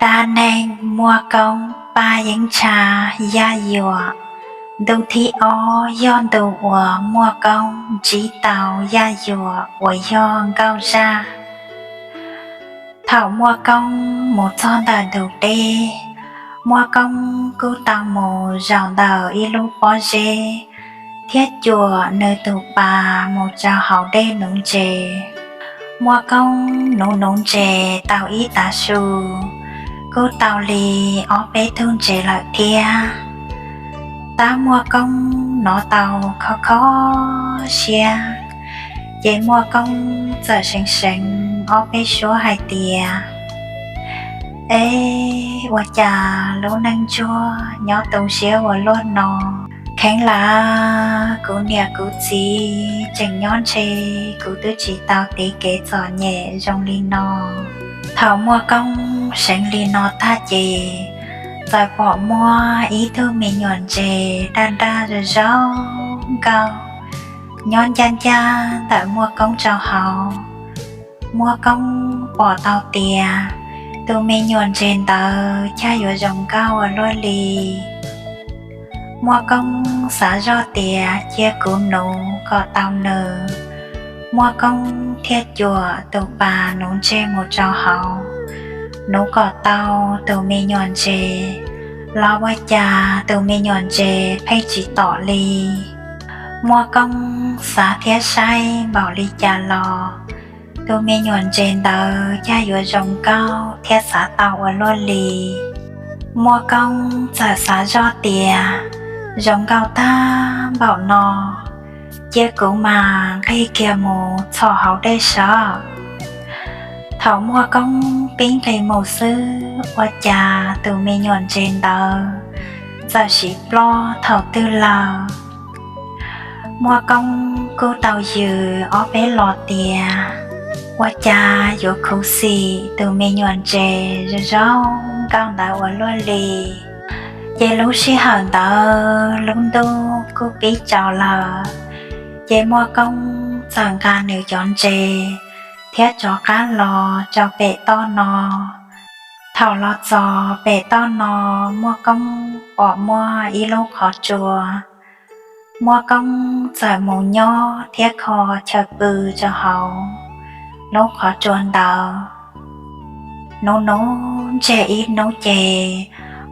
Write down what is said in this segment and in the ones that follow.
Dab neeg Muaj Koob pab yeeb ntsha Yaj Yuam. Ntu thib ob yog ntu uas Muaj Koob ntsib tau Yaj Yuam uas yog nkauj zaj. Thaum Muaj Koob mus txog ntawm ntug dej, Muaj Koob kuj tau mus zaum ntawm ib lub pob zeb thiab cuam nws tus pas mus rau hauv dej nuv ntses. Muaj Koob nuv nuv ntses tau ib tav su, kuj tau li ob peb tug ntses lawm thiab. Tab Muaj Koob hnov tau kho kho siab, ces Muaj Koob txawm seev seev ob peb suab hais tias, Eb, ua cas lub neej ntsuag nyob tu siab ua luaj no? Kheev lam kuv niam kuv txiv tseem nyob ntshe kuv twb tsis tau tiv kev txom nyem zoo li no. Thaum Muaj Koob seev li no tag ces txawm pom muaj ib tug me nyuam ntses daj daj zoo zoo nkauj nyob ncaj ncaj ntawm Muaj Koob rau hauv. Muaj Koob pom tau tias tus me nyuam ntses ntawd cag yuav zoo nkauj ua luaj li. Muaj Koob xav zoj tias cia kuv nuv kom tau nws. Muaj Koob thiaj cuam tus pas nuv ntses mus rau hauv. Nuv kom tau tus me nyuam ntses los ua cas tus me nyuam ntses pheej tsis tom li. Muaj Koob xav thiab saib npaum li cas los tus me nyuam ntses ntawd cag yuav zoo nkauj thiab xav tau ua luaj li. Muaj Koob txawm xav zoj tias, Zoo nkauj tag npaum no, cia kuv mas nqis kiag mus txhom hauv dej sov. Thaum Muaj Koob pib nqis mus xwb ua cas tus me nyuam ntses ntawd txawm sim ploj thaum twg lawm. Muaj Koob kuj tau yws ob peb los tias, Ua cas yuav khuv xim tus me nyuam ntses zoo zoo nkauj ntawd ua luaj li. Ces lub sij hawm ntawd lub ntuj kuj pib tsaus lawm, ces Muaj Koob txawm nqa nws cov ntses thiab rov qab los rau pem toj no. Thaum los txog pem toj no, Muaj Koob pom muaj ib lub qhov tsua. Muaj Koob txawm mus nyob thiab kho chaw pw rau hauv lub qhov tsua ntawd. Nuv nuv ntses ib hnub ces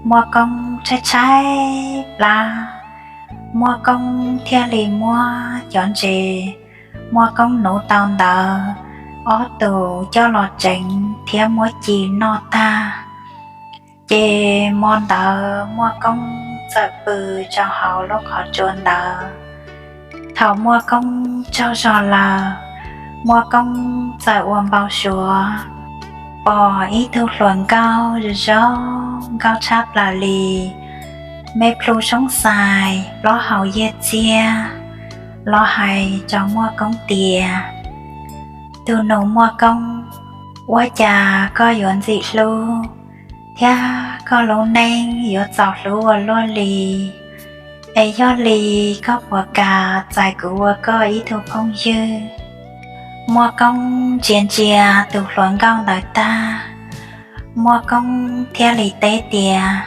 Muaj Koob tshaib tshaib plab, Muaj Koob thiaj li muab cov ntses Muaj Koob nuv tau ntawd ob tus coj los tsev thiab muab ci noj tag. Ces hmo ntawd Muaj Koob txawm pw rau hauv lub qhov tsua ntawd. Thaum Muaj Koob tsaug zog lawm, Muaj Koob txawm ua npau suav pom ib tug hluas nkauj zoo zoo nkauj tshaj plaws li, me plhu soob xais, plaub hau yiag txiag, los hais rau Muaj Koob tias, Tus nus Muaj Koob, ua cas koj yuav ntxim hlub thiab koj lub neej yuav txaus hlub ua luaj li? Es yog li koj puas kam txais kuv ua koj ib tug phooj ywg? Muaj Koob ntsia ntsia tus hluas nkauj ntawd tag, Muaj Koob thiaj li teb tias,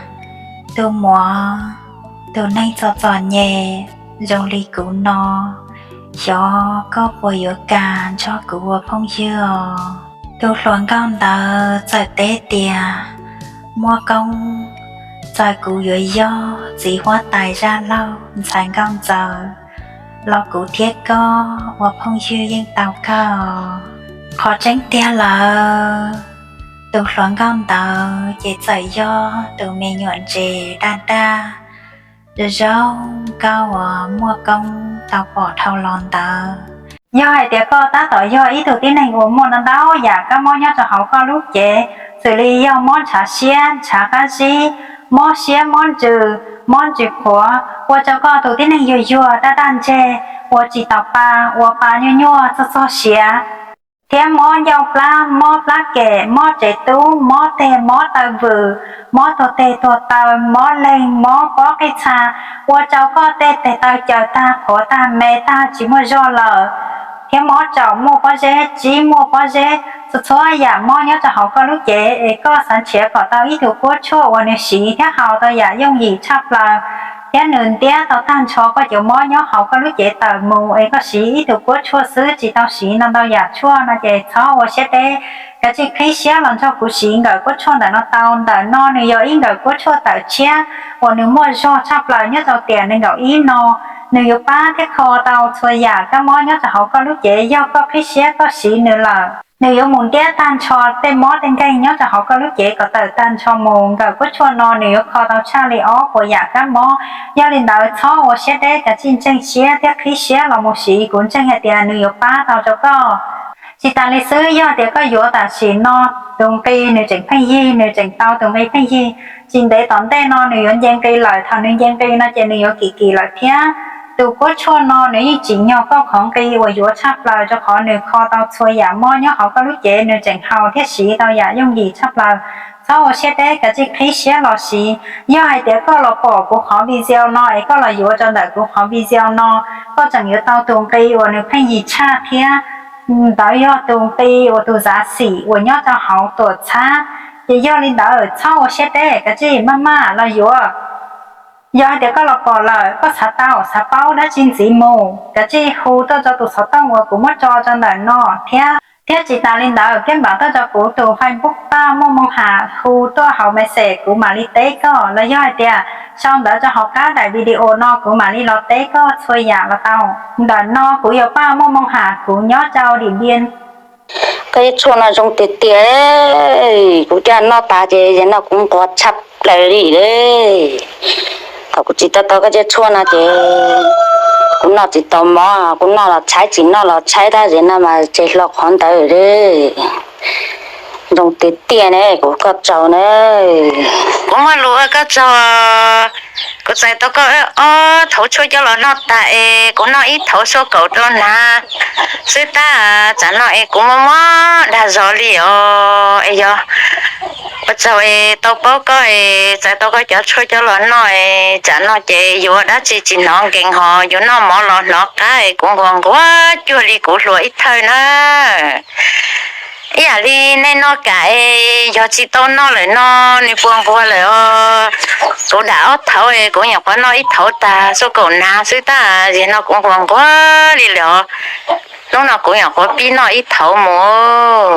Tus muam, tus neeg txom txom nyem zoo li kuv no, xyov koj puas yuav kam nrog kuv ua phooj ywg os? Tus hluas nkauj ntawd txawm teb tias, Muaj Koob, txawm kuv yuav yog txiv huab tais zaj laug ntxhais nkauj ntxawm los kuv thiab koj ua phooj ywg yeej tau kawg os. Qhov tseeb tiag lawm, tus hluas nkauj ntawd ces txawm yog tus me nyuam ntses daj daj zoo nkauj uas Muaj Koob tau pom dhau los ntawd. Yog hais tias koj tab tom yog ib tug tib neeg uas muaj ntau ntau yam kab mob nyob rau hauv koj lub cev, xws li yog mob ntshav siab ntshav qab zib, mob siab mob ntsws, mob ntsws qhuav, ua rau koj tus tib neeg yuag yuag daj daj ntseg, ua tsis tau pa, ua pa nyuaj nyuaj txog txog siav, thiab mob ncauj plab, mob plab kem, mob tsev tub, mob teg mob taw vwm, mob tuag teg tuag taw, mob leeg, mob pob qij txha, ua rau koj tej tes taw caws tag, qhuav tag, me tag, tsis muaj zog lawm. thiab mob tsaum muaj pob zeb, tsib muaj pob zeb, txhua txhua yam mob nyob rau hauv koj lub cev es koj xav nrhiav kom tau ib tug kuab tshuaj uas nws siv thiab haus tau yam yooj yim tshaj plaws, thiab nws ntiab tau tag nrho koj cov mob nyob hauv koj lub cev tawm mus es koj siv ib tug kuab tshuaj xwb tsis tau siv ntau ntau yam tshuaj no ces txhob ua siab deb, kav tsij qhib siab los nrog kuv siv nkawm kuab tshuaj ntawm no tau. Ntawm no nws yog ib nkawm kuab tshuaj tawm tshiab uas nws muaj zog tshaj plaws nyob rau tiam nees nkaum ib no. Nws yuav pab thiab kho tau txhua yam kab mob nyob rau hauv koj lub cev. Yog koj qhib siab koj siv nws lawm, nws yuav mus ntiab tag nrho tej mob tej nkeeg nyob rau hauv koj lub cev kom tawm tag nrho mus. Nkawm kuab tshuaj no nws yuav kho tau tshaj li ob puas yam kab mob. Yog li ntawd txhob ua siab deb, kav tsij ntseeg siab thiab qhib siab los mus siv, kuv ntseeg hais tias nws yuav pab tau rau koj. Tsis tas li xwb, yog tias koj yuav tam sim no tus nqi nws tseem pheej yig, nws tseem tau tus nqi pheej yig, tsis ntev tom ntej no nws yuav nce nqi lawm. Thaum nws nce nqi no ces nws yuav kim kim lawm thiab. Tus kuab tshuaj no nws yeej tsim nyog koj qhov nqi uas yuav tshaj plaws, rau qhov nws kho tau txhua yam mob nyob hauv koj lub cev, nws tseem haus thiab siv tau yam yooj yim tshaj plaws. Txhob ua siab deb, kav tsij qhib siab los siv. Yog hais tias koj los pom kuv qhov video no es koj los yuav rau ntawm kuv qhov video no, koj tseem yuav tau tus nqi uas nws pheej yig tshaj thiab. Ntawd yog tus nqi uas tus zav xim uas nyob rau hauv tuam txhab. Ces yog li ntawd txhob ua siab deb, kav tsij maj maj los yuav. Yog hais tias koj los pom lawm, koj xav tau xav paub dab tsi ntxiv mus, kav tsij hu tuaj rau tus xov tooj uas kuv muab tso rau ntawm no thiab. Thiab tsis tas li ntawd, keb npam tuaj rau kuv tus Facebook Paj Muaj Moo Ham, hu tuaj hauv message kuv mam li teb koj. Los yog hais tias sau ntawv rau hauv qab daim video no kuv mam li los teb koj txhua yam los tau. Ntawm no kuv yog Paj Muaj Moo Ham, kuv nyob rau Dim Npias. Koj cov tshuaj no zoo tiag tiag, kuv coj noj tas ces yog no kuv nquag tshaj plaws li lawm. Thaum kuv tsis tau tau koj cov tshuaj no ces kuv noj tsis tau mov, kuv noj los tshaib, tsis noj los tshaib, tab sis no mas tseg hlo qhov ntawd. Zoo tiag tiag ne, kuv ua koj tsaug na. Kuv muaj lus ua koj tsaug. Kuv txais tau koj ob thauv tshuaj coj los noj tag es kuv noj ib thauv xuaj kaum rau hnav xwb tab, tsam no es kuv muaj mob dag zog li os. Es yog ua tsaug es tau paub koj es txais tau koj cov tshuaj coj los noj es tsam no ces yuav dab tsi tsis hnov nkees, ho yuav noj mov los hnov qab es kuv nquag nquag cuag li kuv hluas ib thawj na. Ib yam li nej noj kam es yog tsis tau noj lawm no nws puas nquag lawm os. Kuv dam ob thauv es kuv nyuam qhuav noj ib thauv tag xuaj kaum hnav xwb tab, yog no kuv nquag nquag li lawm os. Hnub no kuv nyuam qhuav pib noj ib thauv mus.